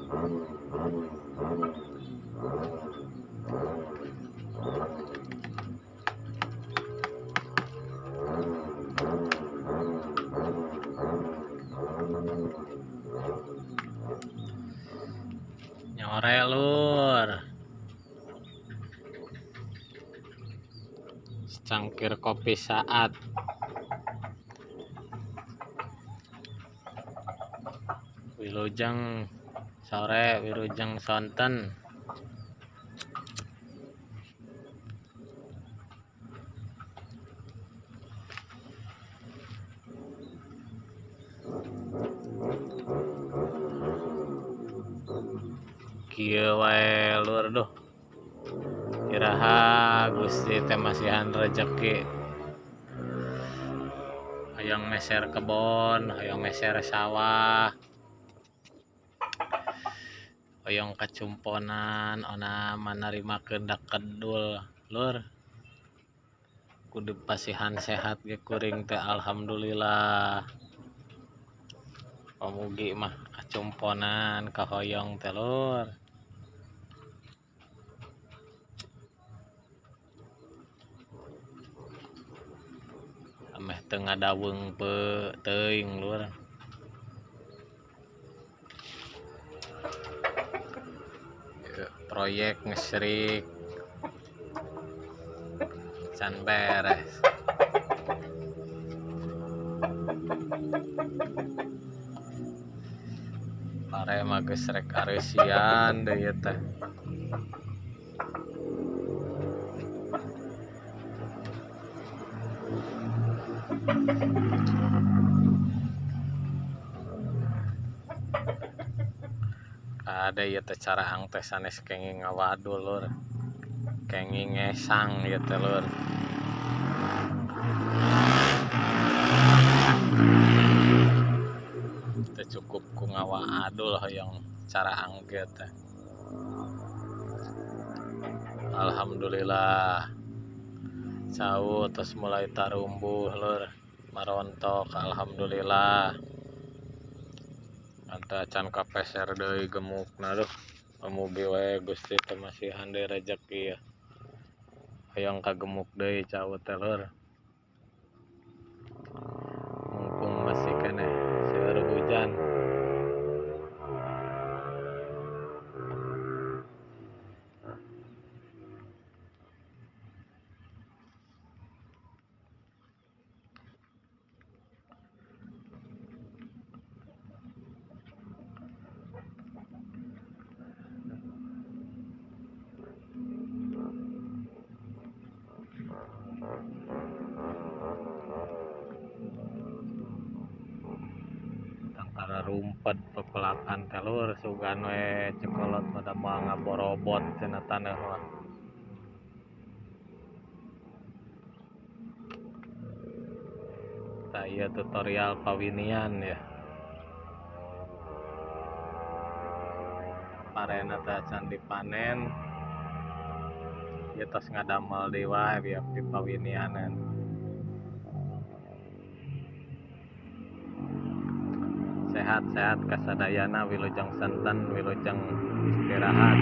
Nyore lur. Secangkir kopi saat. Wilujeng sore, wilujeng sonten. Kieu wae lur duh. Iraha Gusti teh masihan rejeki. Hayang meser kebon, hayang meser sawah. Hoyong kacumponan ona manarimakeun dakedul lur. Kudu pasihan sehat ge kuring teh alhamdulillah. Pamugi mah kacumponan kahoyong teh lur. Ameh teu ngadaweung teuing lur. Proyek ngesrik can beres. Pare mah geus rek areusian deui ieu teh. Ada ieu teh caraang teh sanes kenging ngawadul lur. Kenging ngesang ieu teh lur. Teu cukup ku ngawadul hoyong caraang ge teh. Alhamdulillah. Cau tos mulai tarumbuh lur. Marontok alhamdulillah. Anta can kapeser deui gemukna duh. Pamugi wae Gusti teh masihan deui rejeki ya. Hoyong kagemuk deui cau teh lur. Mumpung masih keneh seueur hujan. Tangkara rumpet pepelakan telur sugan we cekolot pada moal ngaborobot cenah taneuh mah. Tah ieu tutorial pawinian ya. Parena teh can dipanen. Ieu tos ngadamel deui wae biar dipawinianan. Sehat-sehat kasadayana wilujeng senten wilujeng istirahat.